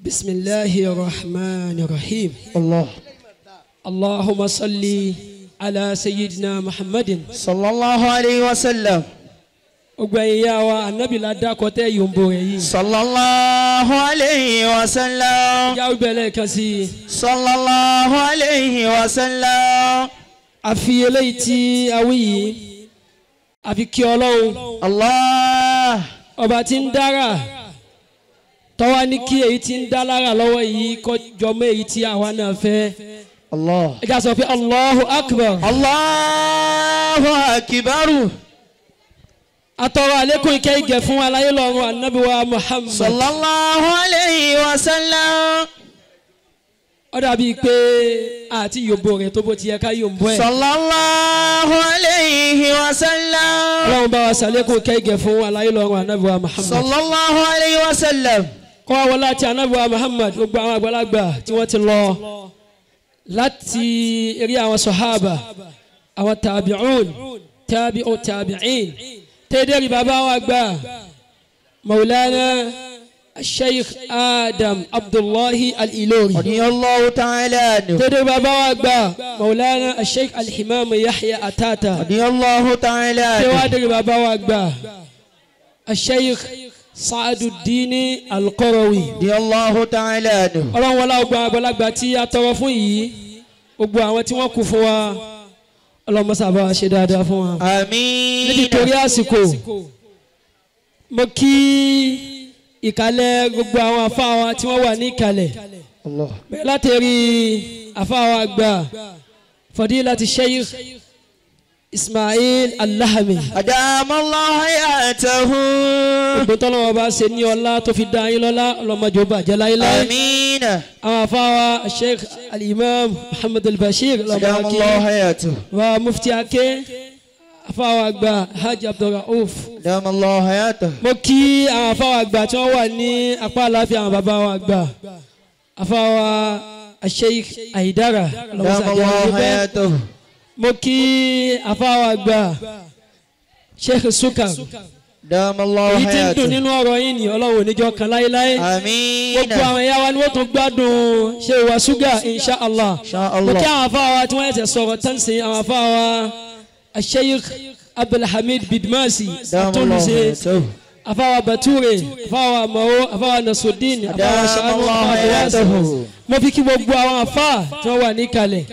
بسم الله الرحمن الرحيم. الله. اللهم صل على سيدنا محمد صلى الله عليه وسلم. Gbogbo ẹ̀yin ìyá wa Ànábì la dákọ tẹ́ yòǹbó rẹ̀ yìí. صلى الله عليه وسلم. Ìyá wíbẹ̀ lẹ́ẹ̀kan sí i. صلى الله عليه وسلم. Àfi eléyìí tí a wí yìí, àfi kí Ọlọ́run. الله. Ọba tí ń dára tọ́wá ní kí èyí tí ń dá lára lọ́wọ́ yìí kọjọ mọ́ èyí tí àwa náà fẹ́. الله. Ẹ já sọ pé Allahu Akbar. الله أكبر. Atọrọ àlékún ìkẹ́ ìgẹ̀ fún aláyé lọ́run Ànábì wa Muhammad. صلى الله عليه وسلم. Ó dàbí pé àti yòǹbó rẹ̀ tó bó ti yẹ ká yòǹbó ẹ̀. صلى الله عليه وسلم. Ọlọ́run bá wa ṣàlékún ìkẹ́ ìgẹ̀ fún aláyé lọ́run Ànábì wa Muhammad. صلى الله عليه وسلم. Kọ́ wa wọlé àti Ànábì wa Muhammad gbogbo àwọn àgbàlagbà tí wọ́n ti lọ láti eré àwọn sọ̀hábà àwọn tàbíùn tàbíù tàbíìn tẹ́dẹ̀rì bàbá wa gbà Maulana Sheikh Adam Abdullahi Al-Ilori. رضي الله تعالى عنه. Tẹ́dẹ̀rì bàbá wa gbà Maulana Sheikh Al-Imam Yahya Atata. رضي الله تعالى عنه. Tẹ́wádìrì bàbá wa gbà Sheikh Sa'aduddin Al-Qarawi. رضي الله تعالى عنه. Ọlọ́run wọlá gbogbo àwọn àgbàlagbà tí a tọrọ fún yìí gbogbo àwọn tí wọ́n kú fún wa Ọlọ́run mọ́sá bá wa ṣe dáadáa fún wa. آمين. Nítorí àsìkò mo kí ìkàlẹ̀ gbogbo àwọn àfáà wa tí wọ́n wà ní ìkàlẹ̀. الله. Bẹ́ẹ̀ láti rí àfáà wa àgbà Fadilati Sheikh Ismail Al-Lahami. أدام الله حياته. Gbogbo tọ́lọ́wọ́ bá ṣe ní ọlá tó fi dá yín lọ́lá ọlọ́mọdé ó bàjẹ́ láéláé. آمين. Àwọn àfáà wa Sheikh Al-Imam Muhammad Al-Bashir أدام lọ́mọdé الله حياته. wa Mufti Ake àfáà wa àgbà Hajj Abdulrauf. أدام الله حياته. Mo kí àwọn àfáà wa àgbà tí wọ́n wà ní apá àlàáfíà àwọn bàbá wa àgbà àfáà wa Sheikh Aidara أدام lọ́mọdé الله àjẹ́ حياته. mo kí àfáà wa àgbà Sheikh Sukar. أدام الله Èyí tí ń dùn حياته. nínú ọ̀rọ̀ yìí ni Ọlọ́run ò ní jọ́ kan láéláé. آمين. Gbogbo àwọn ẹ̀yà wa ni wọ́n tún gbádùn ṣe wà ṣúgà insha Allah. إن شاء Mo kí الله. àwọn àfáà wa tí wọ́n ẹ̀sẹ̀ sọ̀rọ̀ tán sí àwọn àfáà wa Sheikh Abdulhamid Bidmasi أدام الله Atoluse حياته. àfáà wa Bature àfáà wa Mao àfáà wa Nasruddin àfáà wa أدام Sha'anu الله àfáà wa Abdulwasi. حياته. Mo fi kí gbogbo àwọn àfáà tí wọ́n wà níkàlẹ̀.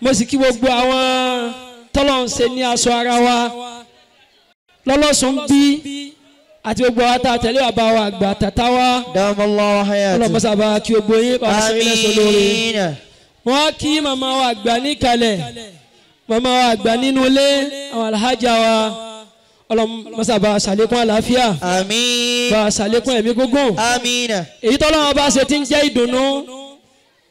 Mo sì kí gbogbo àwọn tọ́lọ̀ ń ṣe ní aṣọ ara wa lọ́lọ́sùn bí àti gbogbo àwọn tá a tẹ̀lé bàbá wa àgbà tàtà wa. أدام الله حياته. Ọlọ́mọsàbà kí gbogbo yín bàbá sọ ilé sọ lóore. آمين. Wọ́n kí màmá wa àgbà níkàlẹ̀ màmá wa àgbà nínú ilé àwọn alhaja wa ọlọ́mọsàbà ṣàlékún àlàáfíà آمين. bá ṣàlékún ẹ̀mí gígùn. آمين. Èyí tọ́lọ́wọ́n bá ṣe ti ń jẹ́ ìdùnnú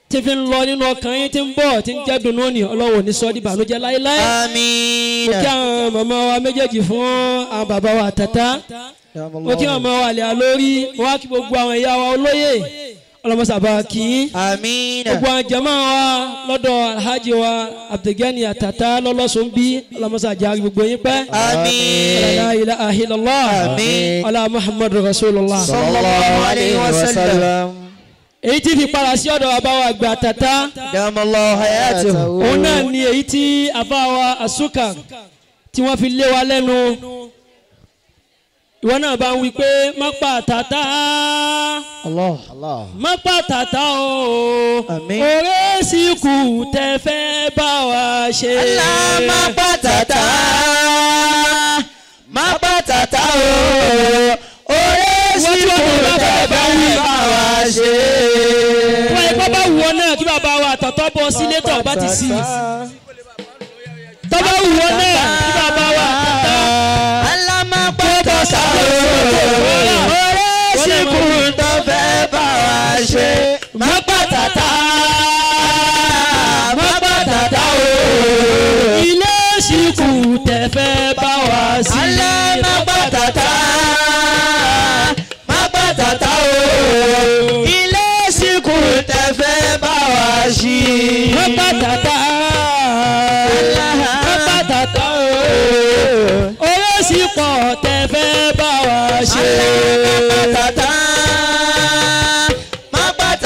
tí fi ń lọ nínú ọkàn yín tí ń bọ̀ tí ń jẹ́ dùnnú ni Ọlọ́run ò ní sọ di ìbànújẹ́ láéláé. آمين. Mo kí àwọn màmá wa méjèèjì fún àwọn bàbá wa àtàtà. أدام Mo kí الله. màmá wa àlẹ́ àlórí wọ́n á kí gbogbo àwọn ìyá wa olóyè ọlọ́mọsàbà kì í. آمين. Gbogbo àwọn jàmá wa lọ́dọ̀ alhaji wa Abdulgani àtàtà lọ́lọ́sùn bí ọlọ́mọsàjà gbogbo yín pẹ́. آمين. La ilaha illallah. آمين. Ọlá Muhammadu Rasulullah. صلى الله عليه وسلم. Èyí tí fi padà sí ọ̀dọ̀ bàbá wa àgbà àtàtà. أدام الله حياته. Òun náà ni èyí tí àbá wa Asuka tí wọ́n fi lé wa lẹ́nu. Ìwọ náà bá ń wí pé má pa àtàtà الله. má pa àtàtà o. Àmín. Òré sì kù tẹ fẹ́ bá wa ṣe. Allah má pàtàtà má pàtàtà o orí síkù tẹ bá bá wa ṣe. Wọ́n yẹ kó bá wù ọ náà kí bàbá wa àtàtà bọ́ sílé tó bá ti sí. Tó bá wù ọ náà kí bàbá wa àtàtà. Allah má pàtàtà o orí síkù tẹ fẹ́ bá wa ṣe. Má pàtàtà má pàtàtà o. Ilé sì kù tẹ fẹ́ bá wa sí. Allah má pàtàtà má pàtàtà o. Ilé síkù tẹ fẹ́ bá wa ṣí. Má pàtàtà má pàtàtà o. Owó sì pọ̀ tẹ fẹ́ bá wa ṣe. Allah má pàtàtà má pàtàtà.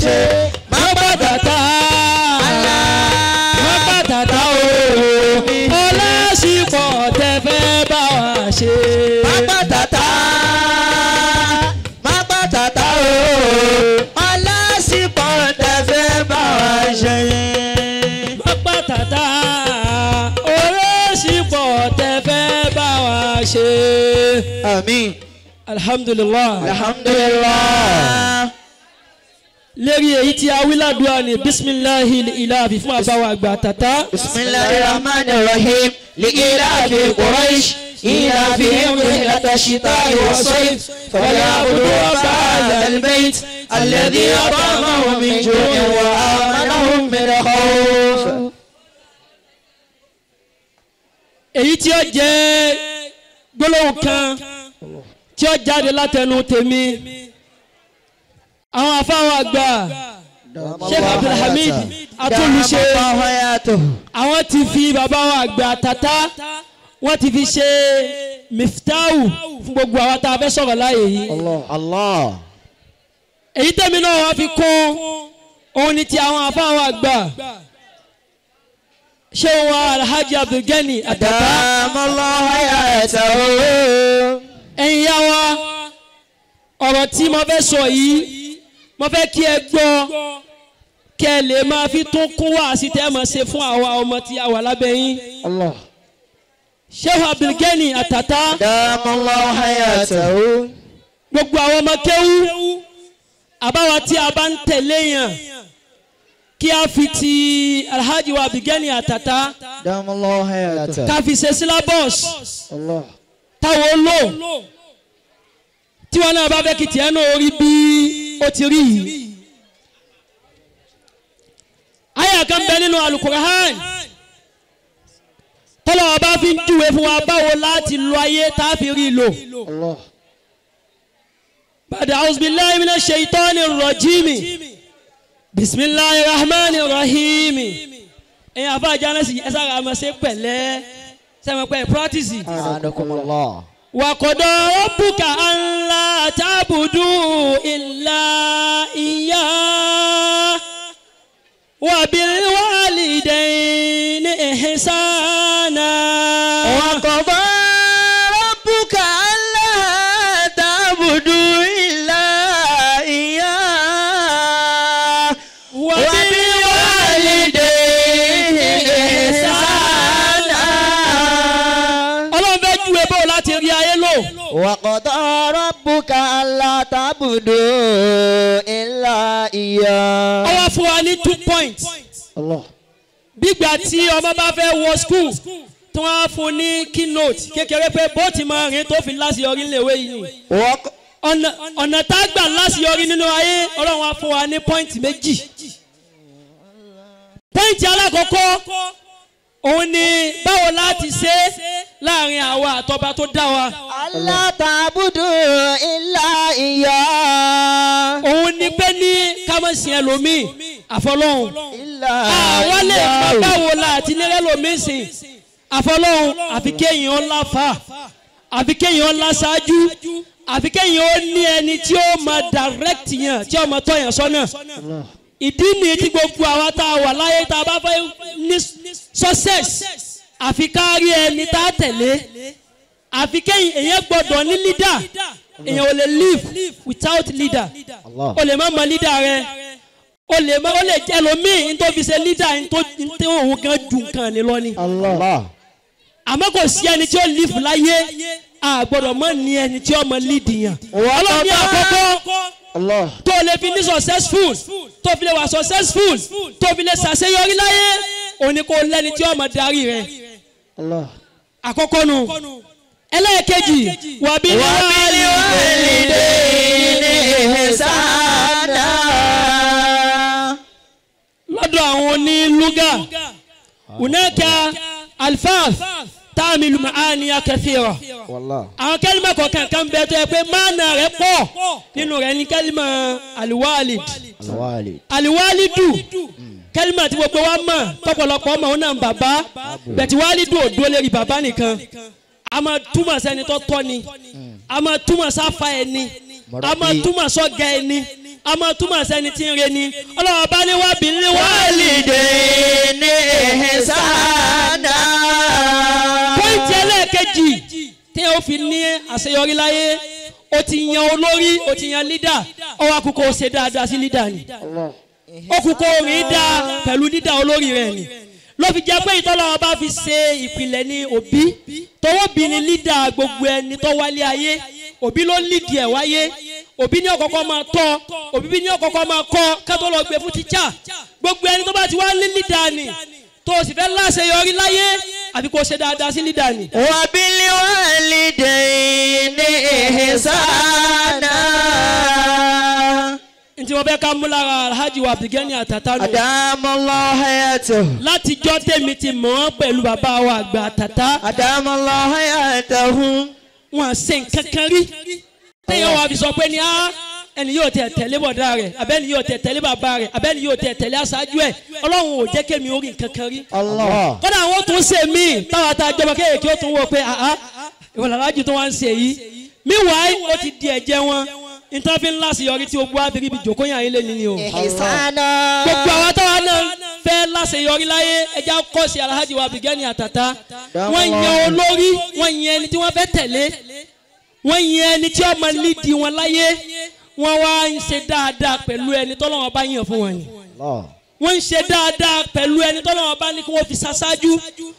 ṣe. Má pàtàtà. Má pàtàtà o. Ọlásìpọ̀ tẹ fẹ́ bá wa ṣe. Má pàtàtà. Má pàtàtà o. Ọlásìpọ̀ tẹ fẹ́ bá wa ṣe. Má pàtàtà. Ọlásìpọ̀ tẹ fẹ́ bá wa ṣe. Àmín. Alhamdulillah. Alhamdulillah. Lérí èyí tí a wí ládùúgbò ni bisimilahi ilafi fún àbáwá àgbà tata. Bisimilahi rahman rahim li ilafi Quraysh ilafihim rihlata shita'i wa sayf falyabudu rabba hadhal bayt alladhi at'amahum min ju'in wa amanahum min khawf. Èyí tí ó jẹ́ gbólóhùn kan tí ó jáde látẹnu tèmi àwọn afáwọn àgbà Sheikh Abdulhamid Atúnlùṣe àwọn ti fi bàbá wọn àgbà tata wọ́n ti fi ṣe miftahu fún gbogbo àwọn tá a fẹ́ sọ̀rọ̀ láàyè yìí. Èyí tèmi náà wọ́n fi kún òun ni ti àwọn afáwọn àgbà ṣé wọn Alhaji Abdulgani Àtàtà. Ẹ̀yin yá wa ọ̀rọ̀ tí mo fẹ́ sọ yìí mo fẹ́ kí ẹ gbọ́ kí ẹ lè máa fi tún kún wá sí tẹ́ ẹ máa ṣe fún àwa ọmọ tí a wà lábẹ́ yín. Sheikh Abdulgani Àtàtà gbogbo àwọn ọmọ kéwú àbáwa tí a bá ń tẹ̀lé yàn kí a fi ti Alhaji wa Abdulgani Àtàtà ká fi ṣe syllabus táwọn lò tí wọn náà bá fẹ́ kí tiẹ̀ náà rí bí ó ti rí yìí. Àyà kan bẹ nínú Al-Qur'an tọ́lá ọba fi ń júwe fún wa báwo láti lo ayé tá a fi rí lò. Bàdà auzubillahi minash shaitani rrajimi bismillahir rahmanir rahim. Ẹ̀yin àfa àjànà sì ẹ sára àmọ́ ṣe pẹ̀lẹ́ sẹ́wọ̀n pẹ̀ practice. وقضى ربك ألا تعبدوا إلا إياه وبالوالدين إحسانا. وقضى ربك ألا تعبدوا إلا إياه وبالوالدين إحسانا. Ọlọ́run fẹ́ júwe bó láti rí ayé lò. وقضى ربك ألا تعبدوا إلا إياه. Ó wá fún wa ní 2 points. Bígbà tí ọmọ bá fẹ́ wọ school tí wọ́n á fún ní keynote kékeré pé bó ti máa rìn tó fi láṣeyọrí léwé yìí. Ọ̀nà tá a gbà láṣeyọrí nínú ayé Ọlọ́run á fún wa ní point méjì. Point alákọ̀ọ́kọ́ òun ni báwo láti ṣe láàrin àwa àtọba tó dá wa. Alla ta'budu illa iyyah. Òun ni pé ní ká má sìn ẹlòmíì àfọlọ́hun. Àwa lè mọ báwo la àti lérẹ́ lòmíì sìn àfọlọ́hun àfi kéèyàn láfa àfi kéèyàn láṣáájú àfi kéèyàn ó ní ẹni tí ó máa direct yàn tí ó máa tọ́ yàn sọ́nà. Ìdí nìyí tí gbogbo àwa tá a wà láyé tá a bá fẹ́ ní success àfi ká rí ẹni tá a tẹ̀lé àfi kéyìn èyàn gbọ́dọ̀ ní leader. Èyàn ò lè live without leader. O lè má mọ leader rẹ o lè má o lè jẹ́ ẹlòmíì ní tó fi ṣe leader ní tó òun kan ju nǹkan ní lọ ni. Àmọ́ kò sí ẹni tí ó live láyé a gbọ́dọ̀ mọ̀ ní ẹni tí ó mọ lead yàn. Ọlọ́run ní àkọ́kọ́ tó lè fi ní successful tó fi lè wà successful tó fi lè ṣàṣeyọrí láyé òun ni kò lẹ́ni tí ó mọ darí rẹ. Àkọ́kọ́ nu. Ẹlẹ́ẹ̀kejì wà bí walidayni ihsana. Lọ́dọ̀ àwọn onílúgà hunaka alfaf ta'milu ma'aniya kathira. Àwọn kẹ́límà kọ̀ọ̀kan kan bẹ́ẹ̀ tó yẹ pé máàna rẹ̀ pọ̀ nínú rẹ̀ ní kẹ́límà alwalid. Alwalidu kẹ́límà tí gbogbo wa mọ̀ tọ́pọ̀lọpọ̀ ọmọ òun náà bàbá bẹ̀tí walidu ò dúró lérí bàbá nìkan. A máa túmọ̀ sẹ́ni tó tọ́ ni, a máa túmọ̀ sáfà ẹni, a máa túmọ̀ sọ́gà ẹni, A máa túmọ̀ sẹ́ni tí ń re ni. Ọlọ́run bá ní wá bí ní walidayni ihsana. Pọ́ìntì ẹlẹ́ẹ̀kejì tí ó fi ní àṣeyọrí láyé, ó ti yan olórí, ó ti yan lídà, ó wá kú kó ṣe dáadáa sí lídà ni. Ó kú kó rìn dáa pẹ̀lú lídà olórí rẹ̀ ni. Ló fi jẹ́ pé ìtọ́lọ́wọ́ bá fi ṣe ìpìlẹ̀ ní òbí. Tọwọ́ bí ni lídà gbogbo ẹni tó wálé ayé. Òbí ló lídìí ẹ̀ wáyé. Òbí ní ọ̀kọ̀ọ̀kọ̀ máa tọ́, òbí ní ọ̀kọ̀ọ̀kọ̀ máa kọ́ ká tó lọ gbé fún tíṣà. Gbogbo ẹni tó bá ti wá ní lídà ni tó o sì fẹ́ láṣeyọrí láyé àfi kó o ṣe dáadáa sí lídà ni. Wa bil walidayni ihsana. Ntí wọ́n fẹ́ ká mú lára Alhaji wa Abdulgani Àtàtà nù. Adamallahu hayatahu. Látijọ́ tèmi ti mọ̀ ọ́n pẹ̀lú bàbá wa àgbà Àtàtà. Adamallahu hayatahu. Wọ́n ṣe nǹkan kan rí. Téèyàn wà fi sọ pé ní á ẹni yóò tẹ̀ tẹ̀lé bọ̀dá rẹ̀, abẹ́ni yóò tẹ̀ tẹ̀lé bàbá rẹ̀, abẹ́ni yóò tẹ̀ tẹ̀lé aṣáájú ẹ̀. Ọlọ́run ò jẹ́ kémi orí nǹkan kan rí. Kódà àwọn tó ń ṣe míì táwọn àtàjọba kéèké ó tún wọ pé àá ìwọ̀n Alhaji tó wá ń ṣe yìí. Meanwhile, ó ti di ẹ̀jẹ̀ wọn. Nǹkan fi ń láṣeyọrí tí ogun àfi ríbi jòkó yàn yín lé ní o. Gbogbo àwọn táwa náà fẹ́ láṣeyọrí láyé ẹja kọ́ sí Alhaji wa Abdulgani Àtàtà. Wọ́n yan olórí, wọ́n yan ẹni tí wọ́n fẹ́ tẹ̀lé, wọ́n yan ẹni tí ó máa lídìí wọn láyé. Wọ́n wá ń ṣe dáadáa pẹ̀lú ẹni tọ́lọ́run bá yàn fún wọn ni. Wọ́n ń ṣe dáadáa pẹ̀lú ẹni tọ́lọ́run bá ní kí wọ́n fi ṣaṣáájú.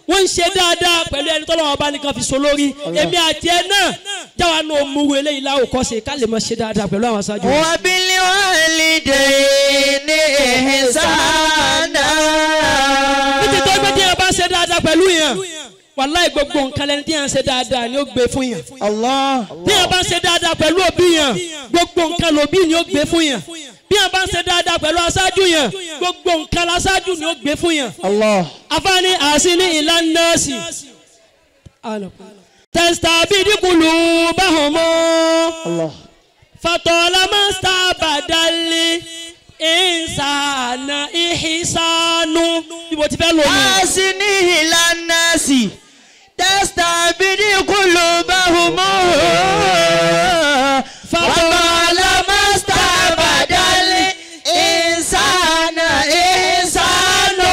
Wọ́n ń ṣe dáadáa pẹ̀lú ẹni tọ́lọ́run bá ní kí wọ́n fi ṣolórí. Èmi àti ẹ náà jáwa náà múru eléyìí láwòkọ́ṣe ká lè máa ṣe dáadáa pẹ̀lú àwọn aṣáájú. Wa bil walidayni ihsana. Nítorí tó gbé tí yẹn bá ṣe dáadáa pẹ̀lú yẹn, wàláì gbogbo nǹkan lẹni tí yẹn ń ṣe dáadáa ni ó gbé fún yẹn. Tí yẹn bá ṣe dáadáa pẹ̀lú òbí yẹn, gbogbo nǹkan lòbí ni ó gbé fún yẹn. Bí yẹn bá ṣe dáadáa pẹ̀lú aṣáájú yẹn, gbogbo nǹkan l'aṣáájú ni ó gbé fún yẹn. Afáàní àṣìní ìlànà sí. Tẹ̀sítàbídìkùlù báhùn mọ́. Fatọ́lámọ́sítà bàdálé ìsànà ìhìsànù. Ibo ti fẹ́ lò ní. Àṣìní ìlànà sí. Tẹ̀sítàbídìkùlù báhùn mọ́. Fatọ́lámọ́sítà bàdálé ìsànà ìhìsànù.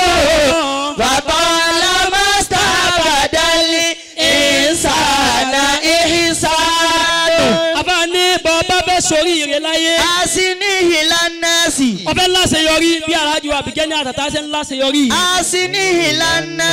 Fatọ́lámọ́sítà bàdálé ìsànà ìhìsànù. Àbá ní bàbá fẹ́ sórí ire láyé. Àṣìní ìlànà sí. Ọbẹ̀ láṣeyọrí bí Alhaji wa Abdulgani Àtàtà ṣe ń láṣeyọrí. Àṣìní ìlànà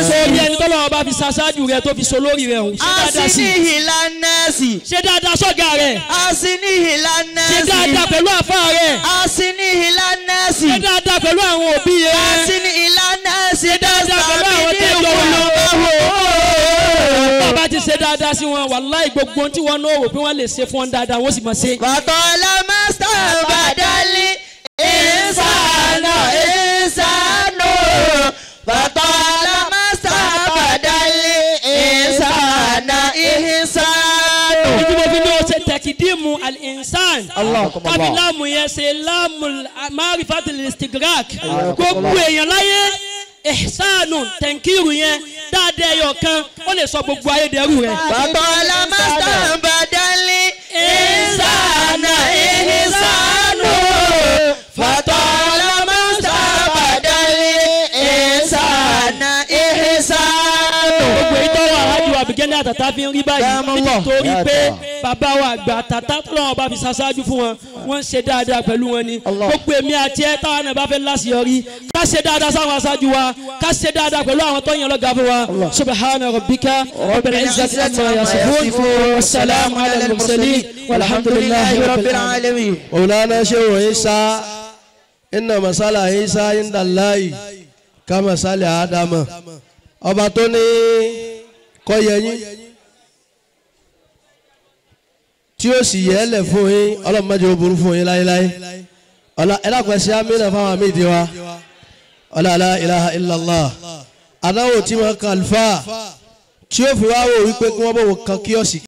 sí. Sórí ẹni tọ́lọ́run bá fi ṣaṣáájú rẹ̀ tó fi so lórí rẹ̀ òun. Ṣe dáadáa sí. Àṣìní ìlànà sí. Ṣe dáadáa sọ́gà rẹ̀. Àṣìní ìlànà sí. Ṣe dáadáa pẹ̀lú àfáà rẹ̀. Àṣìní ìlànà sí. Ṣe dáadáa pẹ̀lú àwọn òbí rẹ̀. Àṣìní ìlànà sí. Ṣe dáadáa pẹ̀lú àwọn tẹ́jọ́ wọn. Bàbá ti ṣe dáadáa sí wọn, wàláì gbogbo tí wọ́n náà wò pé wọ́n lè ṣe fún wọn dáadáa, wọ́n sì máa ṣe. Bàtọ́lá mọ́sítà bàdálí ìsànà ìsànù. Bàtọ́lá mọ́sítà bàdálí ìsànà ìsànù. Ìdí mo fi ní o ṣe tẹ̀kídìmù al-insan. Kábí láàmù yẹn ṣe láàmù márífàtìlì istigrak. Gbogbo èèyàn láyé ihsanu tẹ̀ǹkìrù yẹn dáadáa ẹyọ kan ó lè sọ gbogbo ayé dẹrú rẹ. Bàtọ́lá mọ́sítà bàdálí ìsànà ìsànù. Bàtọ́lá mọ́sítà bàdálí ìsànà ìsànù. Gbogbo ìtọ́wọ́ Alhaji wa Abdulgani Àtàtà fi ń rí báyìí nítorí pé bàbá wa àgbà Àtàtà tọ́lọ́wọ́n bá fi ṣaṣáájú fún wọn, wọ́n ń ṣe dáadáa pẹ̀lú wọn ni. Gbogbo èmi àti ẹ táwọn náà bá fẹ́ láṣeyọrí ká ṣe dáadáa sáwọn aṣáájú wa, ká ṣe dáadáa pẹ̀lú àwọn tó yàn lọ́gàá fún wa. Subhana rabbika rabbil izzati amma yasifun wassalamu ala al-mursalin walhamdulillahi rabbil alamin. Maulana Shehu Isa, inna masala Isa inda Allahi ka masali Adama. Ọba tó ní kó yẹ yín tí ó sì yẹ lẹ̀ fún yín, Ọlọ́run má jẹ́ ó burú fún yín láéláé. Ọlá ẹlẹ́kùn ẹ̀sìn amínà fáwọn àmì ìdí wa. Ọlá la ilaha illallah. Àdáwò tí wọ́n kan àlùfáà tí ó fi wá wò wípé kí wọ́n bọ̀ wò kan kíọ̀sì